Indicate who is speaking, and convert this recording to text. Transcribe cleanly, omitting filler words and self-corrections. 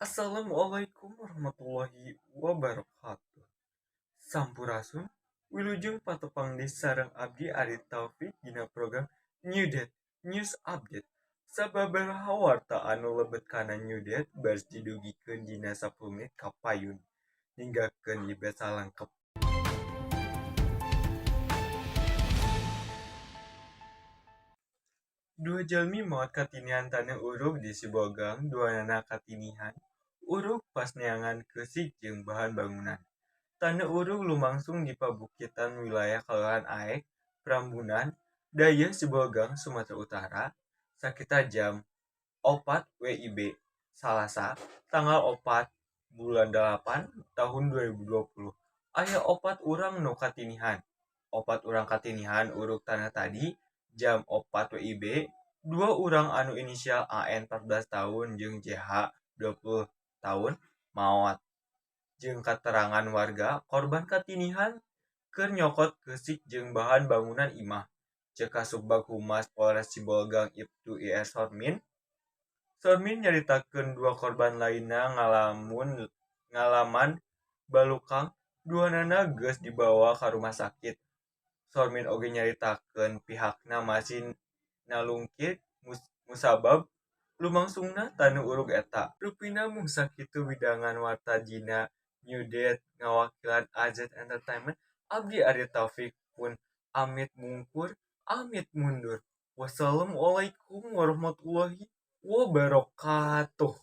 Speaker 1: Assalamualaikum warahmatullahi wabarakatuh. Sampurasun, wilujeng patepang deui sareng abdi Ari Taufik dina program New Date News Update. Sababaraha warta anu lebet kana New Date baris didugikeun dina 10 menit kapayun. Ninggalkeun ibet salengkep. Dua jalmi maot katinihan taneuh urug di Sibolgang, duanana katinihan urug pas neangan keusik jeung bahan bangunan. Taneuh urug lumangsung di pabukitan wilayah Kalurahan Aek, Prambunan, Dayeuh Sibolgang, Sumatera Utara, sakitar jam 4 WIB, Salasa, tanggal 4 bulan 8 tahun 2020. Aya 4 urang nu katinihan. 4 urang katinihan urug taneuh tadi jam 4 WIB, 2 urang anu inisial AN 14 tahun jeung JH 20 tahun maot. Jeung katerangan warga, korban katinihan keur nyokot keusik jeung bahan bangunan imah. Ceuk Kasubag Humas Polres Sibolgang Iptu Ir Sormin. Sormin nyaritakeun 2 korban lainna ngalaman balukang, duanana geus dibawa ka rumah sakit. Sormin oge nyaritakeun pihakna masih nalungtik musabab lumangsungna taneuh urug eta. Rupina mung sakitu widangan warta dina New Date ngawakilan AZ Entertainment. Abdi Ari Taufik pun amit mungkur, amit mundur. Wassalamualaikum warahmatullahi wabarakatuh.